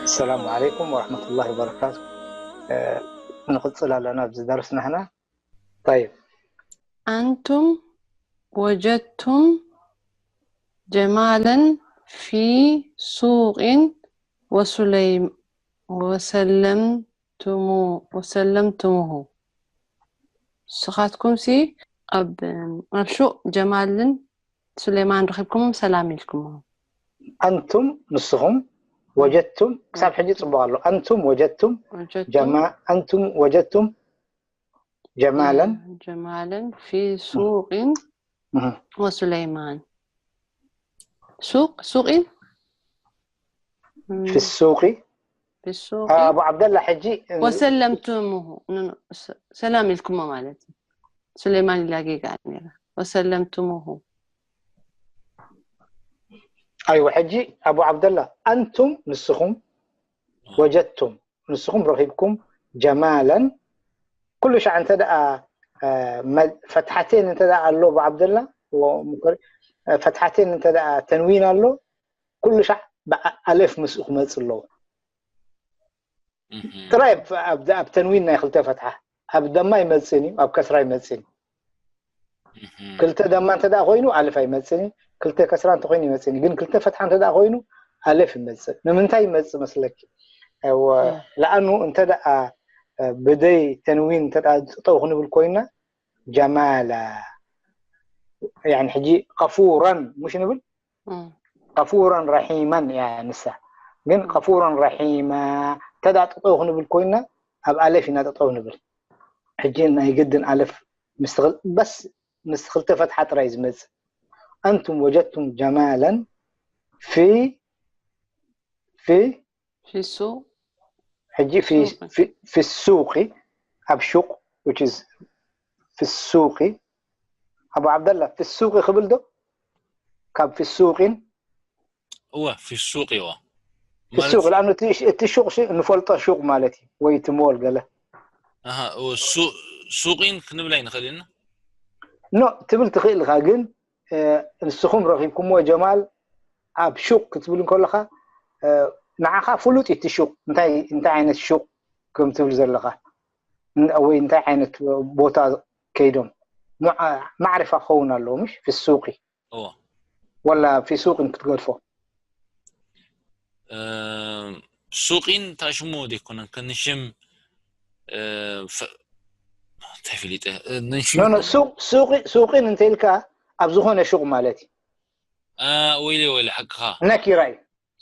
السلام عليكم ورحمة الله وبركاته. آه، نقص لنا في درسنا هنا. طيب. أنتم وجدتم جمالا في سوق وسليم وسلمتمو وسلمتموه. ንስኻትኩም ሲ ኣብ ኣብ ሹቕ ጀማልን ሱሌማን ረኺብኩሞም ሰላም ኢልኩሞም። أنتم ንስኹም وجدتم ክሳብ ሕጂ ጽቡቕ ኣሎ። أنتم وجدتم وجدتم جما أنتم وجدتم جمالا جمالا في سوق مه. وسليمان سوق سوق في السوق في السوق آه، أبو عبد الله ሕጂ وسلمتموه ن- ن- س- ሰላም ኢልኩሞ ማለት እዩ። ሱሌማን ኢላ ጌጋ ነይራ። وسلمتموه أيوة ሕጂ أبو عبد الله أنتم ንስኹም وجدتم ንስኹም ረኺብኩም جمالا ኩሉ ሻዕ እንተ ደኣ ፈትሓቴን እንተ ደኣ ኣሎ ብዓብደላ ፈትሓቴን እንተ ደኣ ተንዊን ኣሎ ኩሉ ሻዕ ብኣሌፍ ምስኡ ክመጽእ ኣለዎ። ጥራይ ኣብ ተንዊን ናይ ክልተ ፈትሓ ኣብ ደማ ይመጽእን እዩ ኣብ ከስራ ይመጽእን እዩ። ክልተ ደማ እንተ ደኣ ኮይኑ ኣልፍ ኣይመጽእን እዩ። ክልተ ከስራ እንተ ኮይኑ ይመጽእን እዩ። ግን ክልተ ፈትሓ እንተ ደኣ ኮይኑ ኣልፍ ይመጽእ። ንምንታይ ይመጽእ መስለኪ? ለኣኑ እንተ ደኣ ብደይ ተንዊን እንተ ደኣ ጠጠው ክንብል ኮይና ጀማላ ያኒ ሕጂ ቀፉረን ሙሽ ንብል ቀፉረን ረሒመን እያ ንሳ። ግን ቀፉረን ረሒማ እንተ ደኣ ጠጠው ክንብል ኮይና ኣብ ኣሌፍ ኢና ጠጠው ንብል። ሕጂ ናይ ግድን ኣሌፍ ምስ በስ ምስ ክልተ ፈትሓ ጥራይ ዝመጽእ። أنتم وجدتم جمالا في في في السوق ሕጂ في في في السوق ኣብ ሹቕ which is في السوق ኣቡ ዓብደላ في السوق ክብል ዶ ካብ في السوق እወ في السوق እወ في السوق ለኣኑ እቲ ሹቕ ንፈልጦ ሹቕ ማለት እዩ ወይ እቲ ሞል ገለ ሱቂን ክንብል ኣይንኽእል ኢና ኖ ትብል ትኽእል ኢኻ ግን ንስኹም ረኺብኩምዎ ጀማል ኣብ ሹቕ ክትብል እንከለኻ ንዓኻ ፍሉጥ እቲ ሹቕ እንታይ ዓይነት ሹቕ ከም ትብል ዘለኻ ወይ እንታይ ዓይነት ቦታ ከይዶም ማዕርፋ ክኸውን ኣለዎ ምሽ في السوق እወ ወላ في سوق ክትገድፎ ሱቂን ታሽሞ ዘይኮነን ከንሽም እንታይ ፈሊጠ ሱቂን እንተኢልካ ኣብ ዝኾነ ሹቕ ማለት እዩ ወይለ ወይለ ሓቅኻ ነኪራ እዩ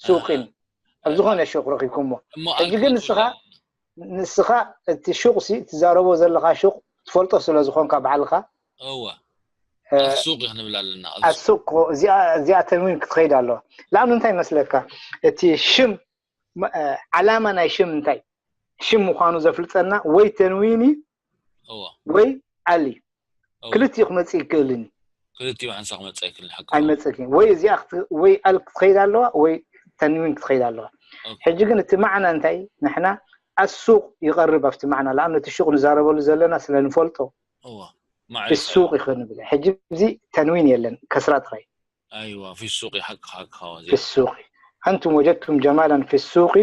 ሱቂን ኣብ ዝኾነ ሹቕ ረኺብኩሞ ሕጂ ግን ንስኻ ንስኻ እቲ ሹቕ ሲ ትዛረቦ ዘለኻ ሹቕ ትፈልጦ ስለ ዝኾንካ ባዕልኻ እወ ሱቅ ክንብል ኣለና ኣሱቅ እዚኣ ተንዊን ክትኸይድ ኣለዋ ለኣኑ እንታይ መስለካ እቲ ሽም ዓላማ ናይ ሽም እንታይ ሽም ምዃኑ ዘፍልጠና ወይ ተንዊን እዩ ወይ ኣል እዩ ክልቲኡ ክመፅእ ይክእልን እዩ ክልቲኡ ሓንሳ ክመፅእ ይክእል ሓቂ ኣይመፅእን ወይ እዚኣ ወይ ኣል ክትኸይድ ኣለዋ ወይ ተንዊን ክትኸይድ ኣለዋ ሕጂ ግን እቲ ማዕና እንታይ ንሕና ኣሱቅ ይቐርብ ኣብቲ ማዕና ለኣኑ እቲ ሹቅ ንዛረበሉ ዘለና ስለ ንፈልጦ እወ ሱቅ ይኽእል ንብል ሕጂ እዚ ተንዊን የለን ከስራ ጥራይ ኣይዋ في السوق ሓቂ ሓቂ في السوق أنتم وجدتم جمالا في السوق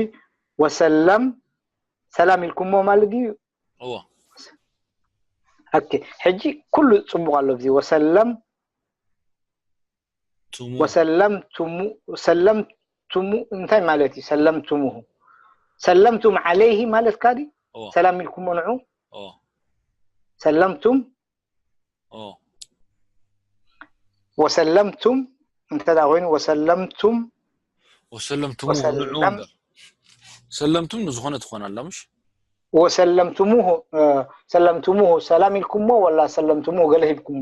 وسلم ሰላም ኢልኩሞ ማለት ድዩ እወ ኦኬ ሕጂ ኩሉ ጽቡቕ ኣሎ እዚ وسلم ቱሙ وسلمتم ሰለምቱሙ እንታይ ማለት እዩ ሰለምቱሙሁ ሰለምቱም عليه ማለት ካዲ እወ ሰላም ኢልኩሞ ንዑ እወ ሰለምቱም እወ وسلمتم እንተ ደኣ ኮይኑ وسلمتم وسلمتموه ንዑ እምበር ሰለምቱም ንዝኾነ ትኾን ኣላ ምሽ وسلمتموه سلمتموه ሰላም ኢልኩሞ ወላ ሰለምቱሙሁ ገለ ሂብኩሞ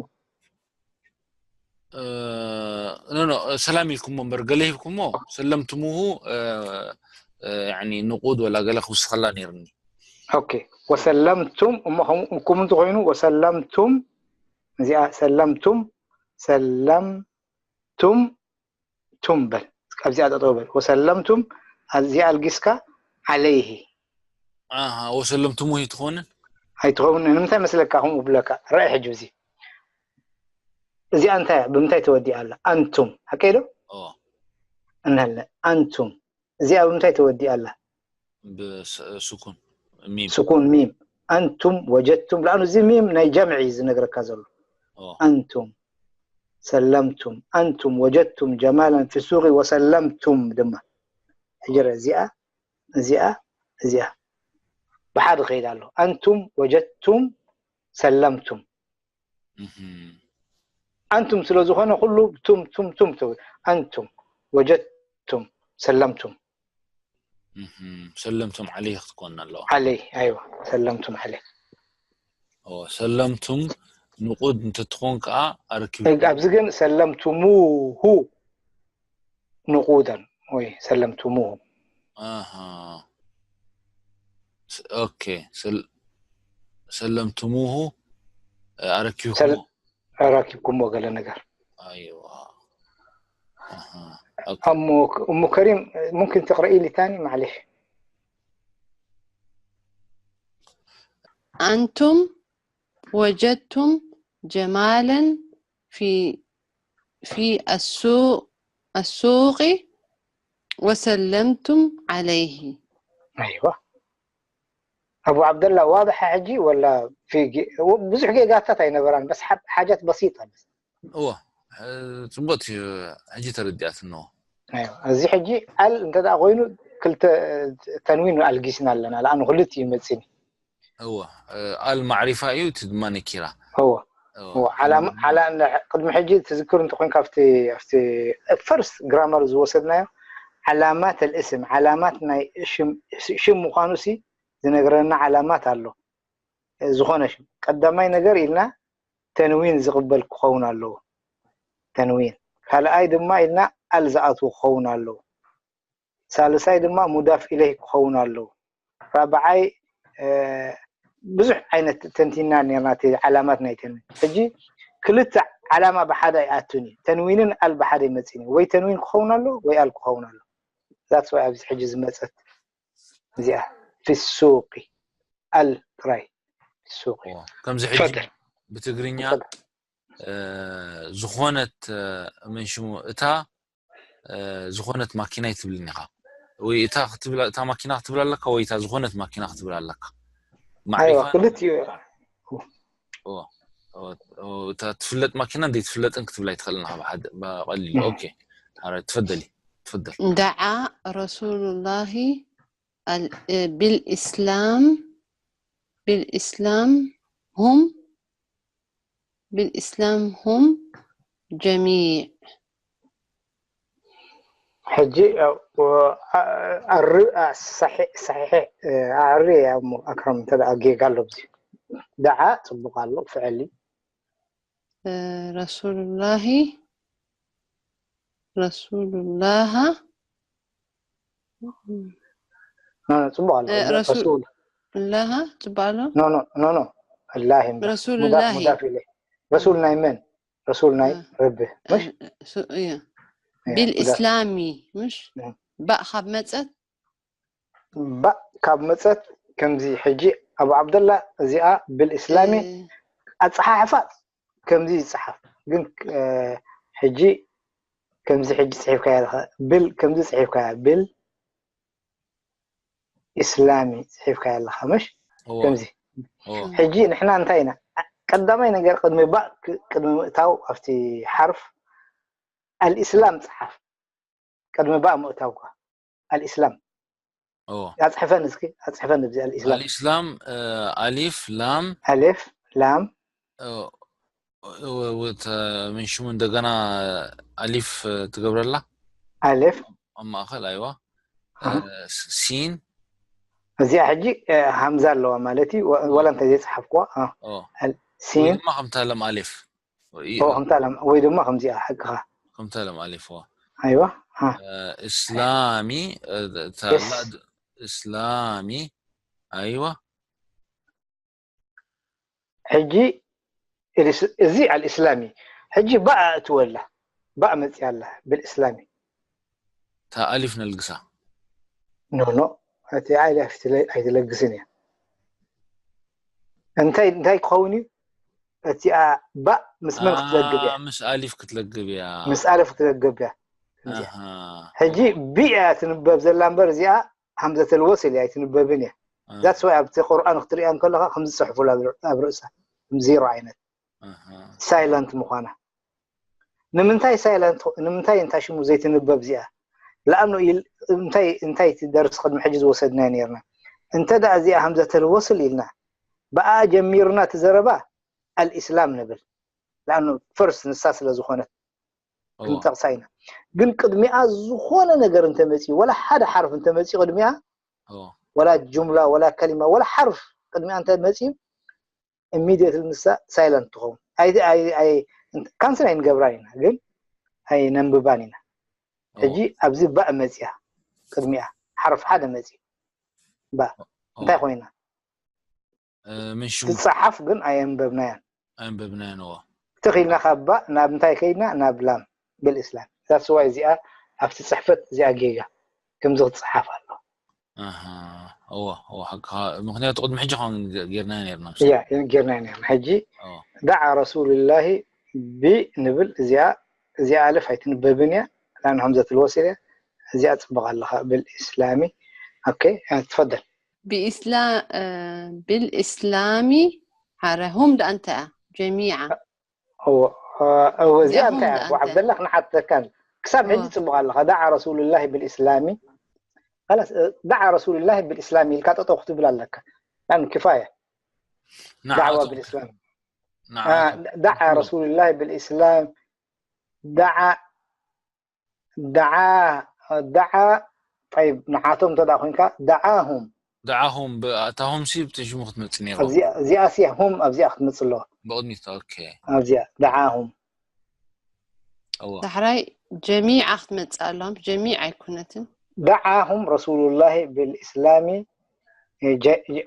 ኖ ኖ ሰላም ኢልኩሞ እምበር ገለ ሂብኩሞ ሰለምቱሙሁ ንቁድ ወላ ገለ ክውስኸላ ነይርኒ ኦኬ وسلمتم እሞ ከምኡ እንተኾይኑ وسلمتم እዚኣ ሰለምቱም ሰለምቱም ቱም በል ኣብዚኣ ጠጠው በል وسلمتم ኣብዚኣ ኣልጊስካ عليه وسلمتموه ትኾንን ኣይትኸውን ንምንታይ መስለካ ከምኡ ብለካ ርኣይ ሕጂ እዚ እዚኣ እንታይ ብምንታይ ተወዲኣ ኣላ ኣንቱም ሓቀይ ዶ እንሀለ ኣንቱም እዚኣ ብምንታይ ተወዲኣ ኣላ ብስኩን ሚም ስኩን ሚም ኣንቱም ወጀድቱም ለኣኑ እዚ ሚም ናይ ጀምዒ እዩ ዝነግረካ ዘሎ ኦ፣ ኣንቱም ሰለምቱም ኣንቱም ወጀድቱም ጀማለን ፊ ሱቂ ወሰለምቱም ድማ ሕጂ ርእ እዚኣ እዚኣ እዚኣ ብሓደ ከይድ ኣሎ ኣንቱም ወጀድቱም ሰለምቱም እህም፣ ኣንቱም ስለ ዝኾነ ኩሉ ቱም ቱም ቱም ትብል ኣንቱም ወጀድቱም ሰለምቱም እህም፣ ሰለምቱም ዓለይህ ክትኮን ኣለዋ ዓለይ ኣይዋ ሰለምቱም ዓለይ ኦ፣ ሰለምቱም ንቁድ እንተትኾን ከዓ ኣረኪብ ኣብዚ ግን ሰለምቱሙሁ ንቁደን ወይ ሰለምቱሙሁ ኣሃ ስ- ኦኬ ሰል- ሰለምቱሙሁ ኣረኪብኩሞ ሰል- ኣራኪብኩሞ ገለ ነገር ኣይዋ ኣሃ ኦኬ أم أم كريم ممكن تقرأي لي تاني معلش أنتم وجدتم جمالا في في السوق السوق وسلمتم عليه. أيوة أبو عبد الله واضح حجي ولا في جي... ብዙሕ ጌጋታት ኣይነበራን بس ح- حاجات بسيطة بس እወ እ፣ ፅቡቅ እዩ። ሕጂ ተረዲኣት ኣለዎ أيوة እዚ ሕጂ ال እንተ ደኣ ኮይኑ ክልተ ተንዊን ኣልጊስና ኣለና ለኣኑ ክልት እዩ መፅኒ እወ እ፣ ኣል ማዕሪፋ እዩ እቲ ድማ ነኪራ هو እወ። هو علامة على أن ቅድሚ ሕጂ ትዝክር እንተኮይንካ ኣብቲ ኣብቲ ፈርስት ግራመር ዝወሰድናዮ علامات الاسم علامات ናይ ሽም ሽም ምዃኑ ሲ ዝነግረና علامات ኣሎ ዝኾነ ሽም ቀዳማይ ነገር ኢልና ተንዊን ዝቕበል ክኸውን ኣለዎ ተንዊን ካልኣይ ድማ ኢልና ال ዝኣትዎ ክኸውን ኣለዎ ሳልሳይ ድማ مضاف إليه ክኸውን ኣለዎ ራብዓይ እ፣ ብዙሕ ዓይነት ተንቲና ነርና እቲ علامات ናይ ተንዊን ሕጂ ክልተ علامة ብሓደ ኣይኣቱን እዩ ተንዊንን ال ብሓደ ይመፅን እዩ ወይ ተንዊን ክኸውን ኣሎ ወይ ال ክኸውን ኣሎ ذاتس واي ኣብዚ ሕጂ ዝመፀት እዚኣ في السوق ال ጥራይ في السوق እወ። ከምዚ ሕጂ تفضل ብትግርኛ تفضل እ፣ ዝኾነት እ፣ መን ሽሙ እታ እ፣ ዝኾነት ማኪና ይትብልን ኢኻ ወይ እታ ክትብላ እታ ማኪና ክትብል ኣለካ ወይ እታ ዝኾነት ማኪና ክትብል ኣለካ أيوة ማዕሪፋ ክልቲኡ እወ፣ እወ፣ እወ፣ እታ ትፍለጥ ማኪና እንደ ትፍለጥን ክትብላ ይትኽእልን ኢኻ ብሓደ ብቐሊሉ ኦኬ ሐረ ትፈደሊ ትፈደል دعا رسول الله ال- بالإسلام بالإسلام هم بالإسلام هم جميع ሕጂ ኣሪ صحيح ኣሪ ኣሞ ኣክረም እንተ ደኣ ጌጋ ኣሎ ብዚ ደዓ ፅቡቅ ኣሎ ፍዕሊ آه، رسول الله رسول الله ኖ፣ ኖ፣ ፅቡቅ ኣሎ እ፣ ረሱል- ረሱል الله تبعله ኖ ኖ ኖ ኖ ላሂ እምበር። رسول ሙዳፍ الله ሙዳፍ ኢለ ረሱል ናይ መን ረሱል ናይ እ፣ ረቢ ምሽ እ፣ ሱ- እያ እያ፣ بالإسلام مش እ። باء ካብ መጸት ባእ ካብ መፀት ከምዚ ሕጂ ኣቡ ዓብደላ እዚኣ ብልእስላሚ እ፣ ኣፀሓሕፋ ከምዚ ይፅሓፍ ግን እ፣ ሕጂ ከምዚ ሕጂ ፅሒፍካያ ኣለካ ብል ከምዚ ፅሒፍካያ ብል ኢስላሚ ፅሒፍካያ ኣለካ ምሽ እወ፣ ከምዚ እወ። ሕጂ ንሕና እንታይ ኢና ቀዳማይ ነገር ቅድሚ ባእ ክ- ቅድሚ ምእታው ኣብቲ ሓርፍ ኣልኢስላም ፀሓፍ ቅድሚ ባእ ምእታውካ ኣልኢስላም እወ። ኣፅሕፈን እስኪ ኣፅሕፈን እዚ ኣልኢስላም الإسلام آه، ألف لام ኣሌፍ ላም آه، و- وت- من شو من دقنا ألف آه، تقبل الله ኣሌፍ أما أخل أيوة أها. آه، س- سين እዚኣ ሕጂ እ፣ ሃምዛ ኣለዋ ማለት እዩ ወ- ወላ እንታይ ዘይፀሓፍኩዋ እ፣ أوه ኣል- ሲን ما قمت لم ألف وإي- ኦ ከምታ ለም ወይ ድማ ከምዚኣ ሓቅኻ قمت لم ألف و ኣይዋ እ፣ آه، إسلامي آه، تا- يس. لا د- إسلامي أيوة ሕጂ እልስ- እዚ ኣልእስላሚ ሕጂ ባእ እትወላ ባእ መፅያ ኣላ ብልእስላሚ تا ألف نلقسا ኖ ኖ እቲ ኣልፍ ኣይትለ- ኣይትለግስን እያ እንታይ እንታይ ክኸውን እዩ እቲኣ ባእ ምስ መን ክትለግብ እያ آه مش ألف كتلقب يا ምስ ኣልፍ ክትለግብ እያ እዚኣ أها ሕጂ ቢ እያ ትንበብ ዘላ እምበር እዚኣ ሃምዘተል ወስል እያ ኣይትንበብን እያ። That's why ኣብቲ ቁርኣን ክትሪኣ እንከለኻ ከምዚ ጽሕፉላ ኣብ ርእሳ ከም ዜሮ ዓይነት ሳይለንት ምዃና። ንምንታይ ሳይለንት? ንምንታይ እንታ ሽሙ ዘይትንበብ እዚኣ? ለኣኑ እንታይ እንታይ ደርሲ ቅድሚ ሕጂ ዝወሰድናዮ ነርና? እንተ ደኣ እዚኣ ሃምዘተል ወስል ኢልና ብኣ ጀሚርና እቲ ዘረባ ኣልኢስላም ንብል። ለኣኑ ፈርስት ንሳ ስለ ዝኾነት ክንጠቕሳ ኢና። ግን ቅድሚኣ ዝኾነ ነገር እንተመፅዩ፣ ወላ ሓደ ሓርፍ እንተመፅዩ ቅድሚኣ፣ ወላ ጁምላ፣ ወላ ከሊማ፣ ወላ ሓርፍ ቅድሚኣ እንተመፅዩ፣ ኢሚድየትሊ ንሳ ሳይለንት ትኸውን። ካንስል ኣይንገብራን ኢና፣ ግን ኣይነንብባን ኢና። ሕጂ ኣብዚ ባእ መፅያ፣ ቅድሚኣ ሓርፍ ሓደ መፅዩ፣ ባ እንታይ ኮይና? ምን ሽሙ ትፀሓፍ ግን ኣየንበብናያን። ኣንበብናያን። እዋ ትኽ ኢልና ካብ ባእ ናብ እንታይ ከይድና? ናብ ላም ብልእስላም። ዛትስ ዋይ እዚኣ ኣብቲ ፅሕፈት እዚኣ ጌጋ ከምዚ ክትፅሓፍ ኣሎ። ኣሃ፣ እዋ እዋ ሓቅኻ። ምክንያቱ ቅድሚ ሕጂ ከም ጌርናዮ ነርና። እያ ጌርናዮ ነርና። ሕጂ ዳዓ ረሱሉላሂ ቢ ንብል፣ እዚኣ እዚኣ ኣልፍ ኣይትንበብን እያ። ላን ሀምዘቱል ወስል እያ። እዚኣ ፅብቕ ኣለኻ ብልእስላሚ። ኦኬ፣ ትፈደል። ብኢስላ ብልእስላሚ ሓረ ሁም ደኣ እንታይ እያ? ጀሚዓ እዚኣ እንታይ እያ? ዓብደላ ክንሓተካ ክሳብ ሕጂ ፅቡቅ ኣለካ። ዳዓ ረሱሉላሂ ብልእስላሚ ላስ ዳዓ ረሱሉላሂ ብልእስላሚ ኢልካ ጠጠው ክትብል ኣለካ። ያን ክፋያ ዳዕዋ ብልእስላም ዳዓ ረሱሉላሂ ብልእስላም ዳዓ ዳዓ ዳዓ ጠይብ ንዓቶም እንተ ኮይንካ ዳዓሁም ዳዓሁም እታ ሁም ሲ ብቲ ሽሙ ክትመፅእ ነይሩ። እዚኣ ሲ ሁም ኣብዚኣ ክትመፅእ ኣለዋ። ብቕድሚት ኦኬ። ኣብዚኣ ዳዓሁም እዋ ዳሕራይ ጀሚዓ ክትመፅእ ኣለዋ። ጀሚዕ ኣይኮነትን። ዳዓሁም ረሱሉላሂ ብልእስላሚ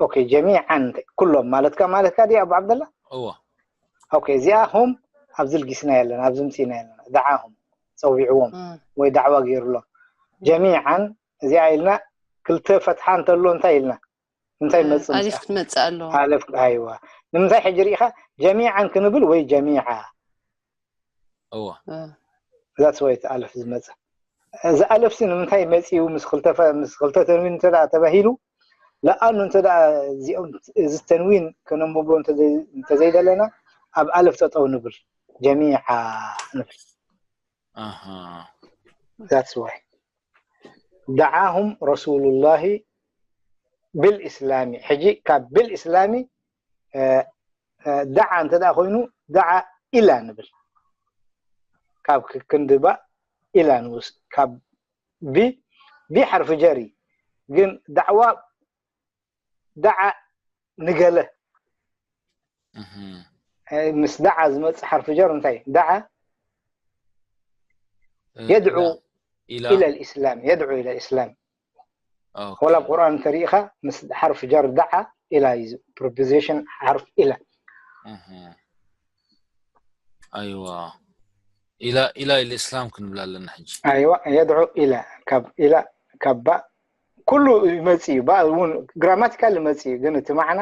ኦኬ ጀሚዓን ኩሎም ማለትካ ማለትካ ድዩ ኣቡ ዓብደላ? እዋ ኦኬ እዚኣ ሁም ኣብዚ ልጊስና የለን ኣብዚ ምፅእና የለን። ዳዓሁም ፀዊዕዎም ወይ ዳዕዋ ገይሩሎም ጀሚዓን እዚኣ ኢልና ክልተ ፈትሓ እንተሎ እንታይ ኢልና እንታይ መፅእ ኣሊፍ ክትመፅእ ኣለዋ። ኣለፍ ኣይዋ ንምንታይ ሕጂ ሪኢኻ ጀሚዓን ክንብል ወይ ጀሚዓ እዋ ዛትስ ዋይ እቲ ኣለፍ ዝመፀ እዚ ኣለፍሲ ንምንታይ መፂኡ ምስ ክልተ ፈ- ምስ ክልተ ተንዊን እንተ ደኣ ተባሂሉ ለኣኑ እንተ ደኣ እዚኦም እዚ ተንዊን ከነንብቦ እንተዘይ- እንተዘይደለና ኣብ ኣለፍ ጠጠው ንብል ጀሚዓ ንብል ኣሃ ዛትስ ዋይ ደዓሁም ረሱሉላሂ ብልእስላሚ ሕጂ ካብ ብልእስላሚ ዳዓ እንተ ደኣ ኮይኑ ዳዓ ኢላ ንብል ካብ ክንዲ ባእ ኢላ ንውስ ካብ ቢ ቢ ሓርፊ ጀር እዩ ግን ዳዕዋ ዳዓ ንገለ ምስ ዳዓ ዝመፅእ ሓርፊ ጀር እንታይ ዳዓ የድዑ ኢላ ልእስላም የድዑ ኢላ ልእስላም ወላ ቁርኣን እንተሪኢኻ ምስ ሓርፍ ጀር ዳዓ ኢላ እዩ ፕሪፖዚሽን ሓርፍ ኢላ ኣይዋ ኢላ ኢላ ኢለ እስላም ክንብል ኣለና ሕጂ ኣይዋ የድዑ ኢላ ካብ ኢላ ካብ ባእ ኩሉ ይመፅእ እዩ ባእ እውን ግራማቲካል ይመፅእ እዩ ግን እቲ ማዕና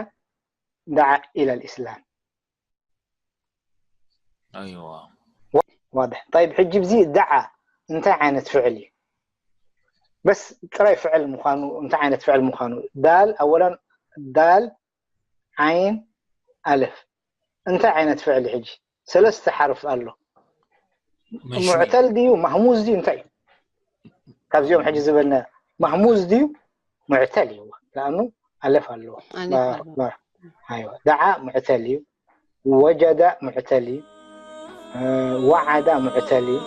ዳዓ ኢላ ልእስላም ኣይዋ ዋድሕ طيب ሕጂ ብዚ ዳዓ እንታይ ዓይነት ፍዕል እዩ በስ ጥራይ ፍዕል ምዃኑ እንታይ ዓይነት ፍዕል ምዃኑ ዳል ኣወላን ዳል ዓይን ኣለፍ እንታይ ዓይነት ፍዕል እዩ ሕጂ ሰለስተ ሓርፍ ኣሎ ሙዕተል ድዩ ማህሙዝ ድዩ እንታይ እዩ ካብዚኦም ሕጂ ዝበልና ማህሙዝ ድዩ ሙዕተል እዩ ለኣኑ ኣለፍ ኣለዎ ኣይዋ ዳዓ ሙዕተል እዩ ወጀዳ ሙዕተል እዩ ወዓዳ ሙዕተል እዩ